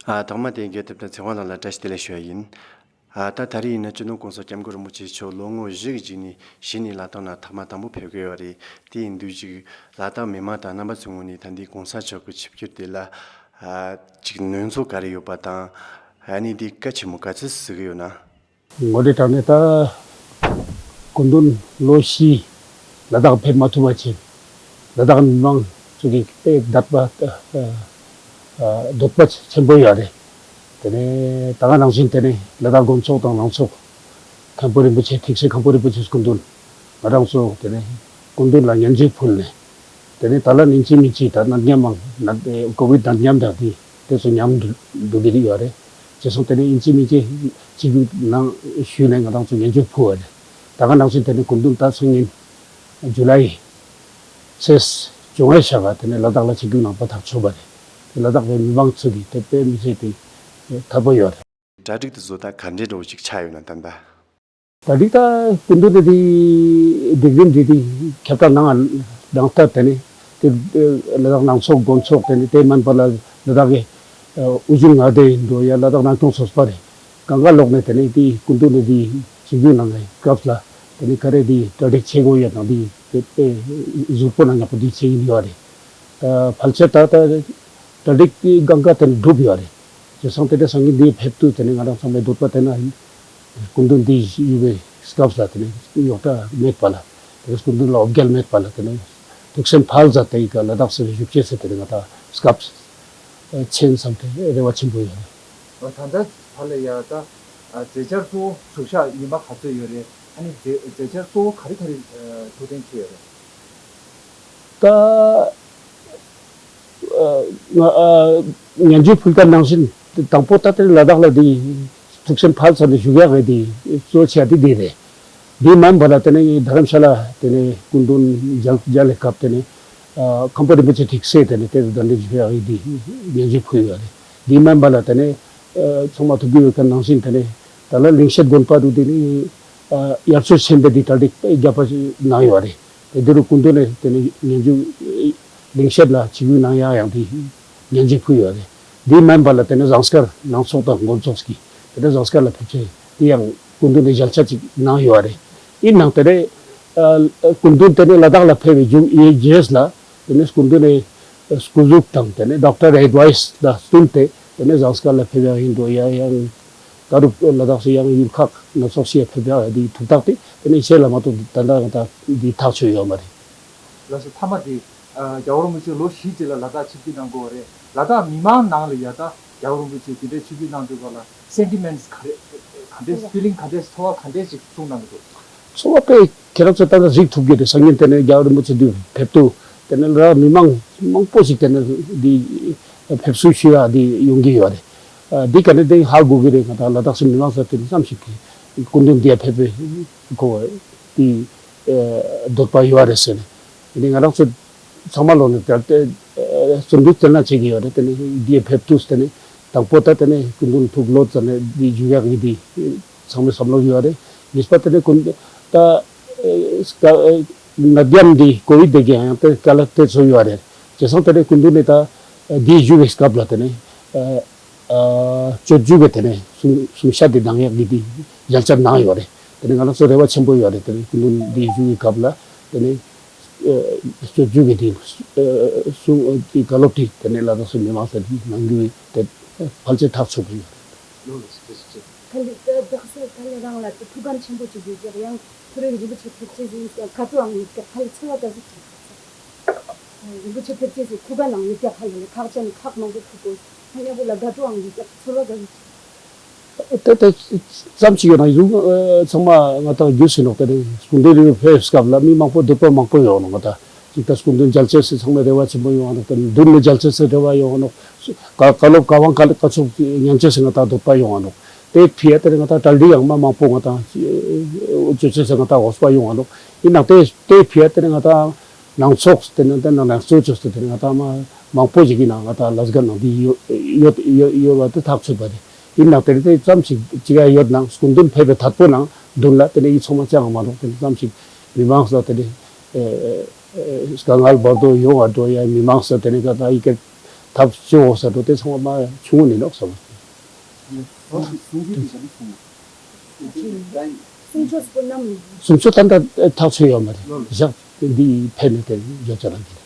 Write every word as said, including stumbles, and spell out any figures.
ཨ། ཐོག་མ་དེ་རྒྱལ་ཐབས་དང་ཚེ་དབང་ལགས་ལ་བཀྲ་ཤིས་བདེ་ལེགས་ཞུ་བ་ཡིན། ཨ། ད་ད་རེས་ཡིན་ན་སྤྱི་ནོར་༸གོང་ས་༸སྐྱབས་མགོན་རིན་པོ་ཆེ་མཆོག་ལོ་ངོ་བཞི་གི་རྗེས་ནས་གཞི་ནས་ལ་དྭགས་ནང་ཐེངས་མ་དང་པོ་ཕེབས་ཀྱི་ཡོད་རེད། དེ་ཡིན་དུས་ཅིག་ལ་དྭགས་མི་མང་དང་རྣམ་པ་ཚོའི་ངོས་ནས་ད་འདི་༸གོང་ས་མཆོག་གི་ཆིབས་བསྒྱུར་དེ་ལ་ཨ་ཅིག་ནུས་ཚོད་ག་རེ་ཡོད་པ་དང་། ཨ་ནི་འདི་གལ་ཆེན་པོ་ག་ཚོད་བརྩི་གི་ཡོད་ན། ངོ་དེབ་དྲངས་ནས་ད་སྐུ་མདུན་ལོ་བཞི་ལ་དྭགས་ཕེབས་མ་ཐུབ་པ་བྱས། ལ་དྭགས་མི་མང་ཚོ་གི་དཔེ་འདོད་པ་འདོད་པ་ཆེན་པོ་ཡོད་རེད། དེ་ནས་ད་ག་ནང་བཞིན་དེ་ནས་ལ་དྭགས་དགོན་ཚོགས་དང་ལང་ཚོ་མཁན་པོ་རིན་པོ་ཆེ་ཐེག་ཆེན་མཁན་པོ་རིན་པོ་ཆེ་སྐུ་མདུན་ང་རང་ཚོ་དེ་ནས་སྐུ་མདུན་ལ་སྙན་ཞུ་ཕུལ་ནས། དེ་ནས་ད་ལ་ཨིན་ཅི་མིན་ཅི་ད་ནད་ཉམས་མང་ན་ཀོ་བིད་ནད་ཉམས་དང་དེ་དེ་ཚོ་ཉམས་འགྲོ་གི་ཡོད་རེད། བྱས་སོང་དེ་ནས་ཨིན་ཅི་མིན་ཅི་ཆིབས་བསྒྱུར་གནང་ཞུས་ནས་ང་རང་ཚོ་སྙན་ཞུ་ཕུལ་བ་རེད། ད་ག་ནང་བཞིན་དེ་ནས་སྐུ་མདུན་ད་སང་ཉིན་ཇུ་ལའི་ཚེས་བཅོ་ལྔ་ཞག་དེ་ནས་ལ་དྭགས་ལ་ཆིབས་བསྒྱུར་གནང་པ་ཐག་ཆོད་པ་རེད། དེ་ལ་དྭགས་པའི་མི་མང་ཚོ་གིས་དེ་དཔེ་མི་སྲིད་དེ་ཐག་པ་ཡོད་རེད། གྲ་སྒྲིག་དེ་ཚོ་ད་ག་འདྲའི་འདྲ་བོ་ཞིག་ཆགས་ཡོད་ན་ད་ལྟ། གྲ་སྒྲིག་ད་སྐུ་མདུན་དེ་དེ་སྒྲིག་རིམ་འདི་དེ་ཁྱབ་བསྒྲགས་གནང་གནང་སྟབས་དེ་ནས་དེ་ལ་དྭགས་ནང་ཚོགས་དགོན་ཚོགས་དེ་ནས་དེ་མིན་པ་ལ་ལ་དྭགས་ཀྱི་དབུས་རྒྱུན་མངའ་སྡེ་ཡིན་འགྲོ་ཡ་ལ་དྭགས་ནང་སྐྱོང་ཚོགས་པ་རེད། གང་ག་ལོག་ནས་དེ་ནས་དེ་སྐུ་མདུན་ནས་དེ་ཆིབས་བསྒྱུར་གནང་བའི་སྐབས་ལ་དེ་ནས་ག་རེ་དེ་གྲ་སྒྲིག་བྱེད་དགོས་ཡ་དང་དེ་དེ་དཔེ་གཟུགས་པོ་ནང་ཡག་པོ་དེ་བྱེད་ཀྱི་ཡོད་རེད། ད་ཕལ་ཆེར་ད་ལྟ་གྲ་སྒྲིག་གི་གང་ག་དེ་འགྲུབ་ཡོད་རེད། བྱས་སོང་དེ་འདྲ་སང་ཉིན་འདི་ཕེབས་དུས་དེ་ནས་ང་རང་ཚང་མའི་འདོད་པ་དེ་ན་ཡིན། སྐུ་མདུན་འདི་ཡོད་པའི་སྐབས་ལ་དེ་ནས་རྙོག་དྲ་མེད་པ་ལ་དེ་ནས་སྐུ་མདུན་ལ་འོ་བརྒྱལ་མེད་པ་ལ་དེ་ནས་ཐུགས་སེམས་ཕར་ཟ་དེ་ཡི་ག་ལ་དྭགས་སུ་བཞུགས་བྱས་ཟེར་དེ་ནས་ང་ད་སྐབས་ཆེན་བསམ་སྟེ་རེ་བ་ཆེན་པོ་ཡོད་རེད། ད་ལྟ་བར་ལ་ཡ་ད་མཛད་འཆར་གཙོ་བོ་བཞུགས་ཞག་ཉི་མ་ག་ཚོད་ཡོད་རེད། ཨ་ནི་མཛད་མཛད་འཆར་གཙོ་བོ་ག་རེ་ག་རེ་ཐུགས་གཏན་འཁེལ་ཡོད་རེད། ད། ང་ཨ། སྙན་ཞུ་ཕུལ་སྐབས་ནང་བཞིན་དང་པོ་ད་ལྟ་ལ་དྭགས་ལ་དེ་ཐུགས་སེམས་ཕར་ཚུར་ནས་བཞུགས་ཡག་རེད། དེ་གཙོ་ཆེ་དེ་དེ་རེད། དེ་མིན་པ་ལ་དེ་ནས་དྷ་རམ་ཤ་ལ་དེ་ནས་སྐུ་མདུན་མཇལ་མཇལ་བའི་སྐབས་དེ་ནས་ཨ། མཁན་པོ་རིན་པོ་ཆེ་ཐེག་སེ་དེ་ནས་དེ་གདན་འདྲེན་ཞུ་ཡག་རེད། དེ་སྙན་ཞུ་ཕུལ་ཡོད་རེད། དེ་མིན་པ་ལ་དེ་ནས་ཨ། ཚང་མ་ཐུགས་ཀྱི་ཡོད་ཀྱི་ནང་བཞིན་དེ་ནས་ད་ལ་ལིང་ཤེད་དགོན་པ་དུ་དེ་ནས་ཨ། དབྱར་ཆོས་ཆེན་པོ་དེ་གྲ་སྒྲིག་རྒྱབ་པ་ཞིག་གནང་ཡོད་རེད། དེ་དེ་རུ་སྐུ་མདུན་ནས་དེ་ནས་སྙན་ཞུ་ལིང་ཤེད་ལ་ཆིབས་བསྒྱུར་གནང་ཡག་ཡང་དེ་སྙན་ཞུ་ཕུལ་ཡོད་རེད། དེ་མིན་པ་ལ་དེ་ནས་ཟངས་དཀར་ནང་ཚོགས་དང་དགོན་ཚོགས་ཀྱིས་དེ་ནས་ཟངས་དཀར་ལ་ཕེབས་ཆེད་དེ་ཡང་སྐུ་མདུན་ནས་ཞལ་ཆད་ཅིག་གནང་ཡོད་རེད། ཡིན་ནའང་དེ་ནས་ཨ། སྐུ་མདུན་དེ་ནས་ལ་དྭགས་ལ་ཕེབས་པའི་རྗེས་རྗེས་ལ་དེ་ནས་སྐུ་མདུན་ནས་སྐུ་གཟུགས་དང་དེ་ནས་ཌོག་ཊར་ཨེ་ཌི་ཝའི་སི་ལ་བསྟུན་ཏེ་དེ་ནས་ཟངས་དཀར་ལ་ཕེབས་ཡག་ཡིན་འགྲོ་ཡ་ཡང་། ད་རུང་ལ་དྭགས་སུ་ཡང་ཡུལ་ཁག་སྣ་ཚོགས་ཤིག་ཕེབས་ཡག་དེའི་ཐུགས་ཐག་དེ་དེ་ནས་ཤེས་ལ་མ་གཏོགས་ད་ལྟ་ང་ད་འདི་ཐག་ཆོད་ཡོད་མ་རེད། ལགས་སོ། མཐའ་མ་དེ་རྒྱལ་བ་རིན་པོ་ཆེ་ལོ་བཞི་རྗེས་ལ་ལ་དྭགས་ཆིབས་བསྒྱུར་གནང་དགོས་པ་རེད། ལ་དྭགས་མི་མང་ནང་ལ་ཡ་ད་རྒྱལ་བ་རིན་པོ་ཆེ་དེ་འདྲའི་ཆིབས་བསྒྱུར་གནང་དུས་སྐབས་ལ་སེན་ཊི་མེན་ཊི་ག་རེ་ག་འདྲའི་ཕི་ལིང་ག་འདྲའི་ཚོར་བ་ག་འདྲའི་ཞིག་གསུངས་གནང་གི་འདུག་ཚོར་བ་དཔེ་ཁྱེད་རང་ཚོ་ད་ལྟ་གཟིགས་ཐུབ་ཀྱི་རེད། སང་ཉིན་དེ་ནས་རྒྱལ་བ་རིན་པོ་ཆེ་འདི་ཕེབས་དུས་དེ་ནས་ལ་དྭགས་མི་མང་མང་པོ་ཞིག་དེ་ནས་འདི་ཕེབས་བསུ་ཞུ་ཡག་འདི་ཡོང་གི་ཡོད་རེད། ཨ། འདི་ག་ནས་དེ་ཧ་གོ་གི་རེད། ང་ད་ལ་དྭགས་སུ་མི་མང་ཚོ་དེ་ཙམ་ཞིག་གིས་སྐུ་མདུན་འདིར་ཕེབས་པའི་གོ་དེ་འདོད་པ་ཡོད་རེད་ཟེར་ནས། དེ་ནས་ང་རང་ཚོ་ཚང་མ་ལོག་ནས་དེར་དེ་བརྩོན་འགྲུས་བསྟར་ན་བྱེད་ཀྱི་ཡོད་རེད། དེ་ནས་འདིར་ཕེབས་དུས་དེ་ནས་དང་པོ་ད་དེ་ནས་སྐུ་མདུན་ཐུགས་ལོ་ཙམ་ནས་འདི་བཞུགས་ཡག་གི་འདི་ཚང་མའི་བསམ་བློ་ཡོད་རེད། གཉིས་པ་དེ་ནས་སྐུ་མདུན་ད་ནད་ཡམས་འདི་ཀོ་བིད་དེ་གི་ཡང་དེ་དཀའ་ལས་དེ་ཚོ་ཡོད་རེད། བྱས་ཙང་དེ་ནས་སྐུ་མདུན་ནས་ད་འདི་བཞུགས་པའི་སྐབས་ལ་དེ་ནས། ཨ། སྤྱོད་འཇུག་གི་དེ་ནས་གསུང་གསུང་བཤད་དེ་གནང་ཡག་གི་དེ་ཞལ་ཆད་གནང་ཡོད་རེད། དེ་ནས་ང་རང་ཚོ་རེ་བ་ཆེན་པོ་ཡོད་རེད། དེ་ནས་སྐུ་མདུན་འདི་བཞུགས་ཀྱི་སྐབས་ལ་དེ་ནས་ཨ། སྤྱོད་འཇུག་གི་དེ་ཨ། གསུང་དེ་བཀའ་སློབ་དེ་དེ་ནས་ལ་དྭགས་སུ་མི་མང་ཚོ་དེ་གནང་རྒྱུ་དེ་ཕལ་ཆེར་ཐག་ཆོད་ཀྱི་ཡོད་རེད། ལགས་སོ། ཐུགས་རྗེ་ཆེ། ཁ་ལི་ད་དག་ས་ཁ་ལི་རང་ལ་ཐུགས་ཕམ་ཆེན་པོ་ཅིག་ཡོད་ཀྱང་ཁོ་རེ་རིན་པོ་ཆེ་ཐེབས་ཆེ་ཟིན་ཀ་ཏོའང་ཡོད་ཀྱང་ཁ་ལི་ཚོར་བ་ག་ཟིག་ཅིག་རིན་པོ་ཆེ་ཕེབས་རྗེས་སུ་ཁུ་ག་ནང་ཡོད་ཀྱག་ཧ་ལ་ལས་ཁག་ཅན་ཁག་མང་པོ་ཐུག་གོ། ཧ་ཉག་པོ་ལ་དགའ་སྤྲོའང་ཡོད་ཀྱག་ཚོར་བ་ག་ཟིག་དེ་དེ་ཙམ་ཞིག་ཡོད་ན་ཡིན་རུང་ཚང་མ་ང་དང་རྒྱུས་ཟིན་ནོག་དེ་རིང་སྐུ་མདུན་རིང་ཕེབས་སྐབས་ལ་མི་མང་པོ་འདོད་པ་མང་པོ་ཡོང་ནོག་ང་དང་ཅིག་ད་སྐུ་མདུན་མཇལ་ཆེས་སུ་ཚང་མའི་རེ་བ་ཆེན་པོ་ཡོང་ནོག་དེ་མདུན་ནས་མཇལ་ཆེས་སུ་རེ་བ་ཡོང་ནོག་བཀའ་བཀའ་སློབ་བཀའ་དབང་ག་ལ་ག་ཚོད་ཉན་ཆེས་སུ་ང་དང་འདོད་པ་ཡོང་ནོག་དེ་ཕི་ཡ་དེ་རིང་ང་དང་གྲ་སྒྲིག་ཡང་མ་མང་པོ་ང་དང་ཅོ་ཆེས་སུ་ང་དང་འོས་པ་ཡོང་ནོག་ཡིན་ནང་དེ་དེ་ཕི་ཡ་དེ་རིང་ང་དང་ནང་ཚོགས་དེ་ནང་དེ་ནང་ནང་གཙོ་ཆེ་ཤོས་དེ་ནང་ང་དང་མ་མང་པོ་ཞིག་གི་ནང་ང་དང་ལས་ཀ་ནང་དེ་ཡོད་ཡོད་ཡོད་ཡོད་པ་དེ་ཐག་ཆོད་པ་རེད། ཡིན་ནང་དེ་རིང་དེ་ཙམ་ཞིག་ཅིག་ཡ་ཡོད་ནང་སྐུ་མདུན་ཕེབས་པའི་དང་པོ་ནང་མདུན་ལ་དེ་ནས་ཡིད་ཚང་མ་ཅང་མ་རུང་དེ་ནས་ཙམ་ཞིག་མི་མང་ས་དེ་ནས་དཀའ་ངལ་བར་དོ་ཡོང་བ་འགྲོ་ཡ་མི་མང་ས་དེ་ནས་ང་དང་ཡི་གེ་ད་ ཐབས་ཤེས་འོག་ས་འགྲོ་དེ་ཚང་མ་མ་ཆུང་ངུ་ནས་ནོག་ས་བ། སུམ་ཅུ་སུམ་ཅུ་ད་ལྟ་ཐག་ཆོད་ཡོད་མ་རེད། བཞག་འདི་ཕན་མེད་དེ་ཡོད་ཅག་རང་གི།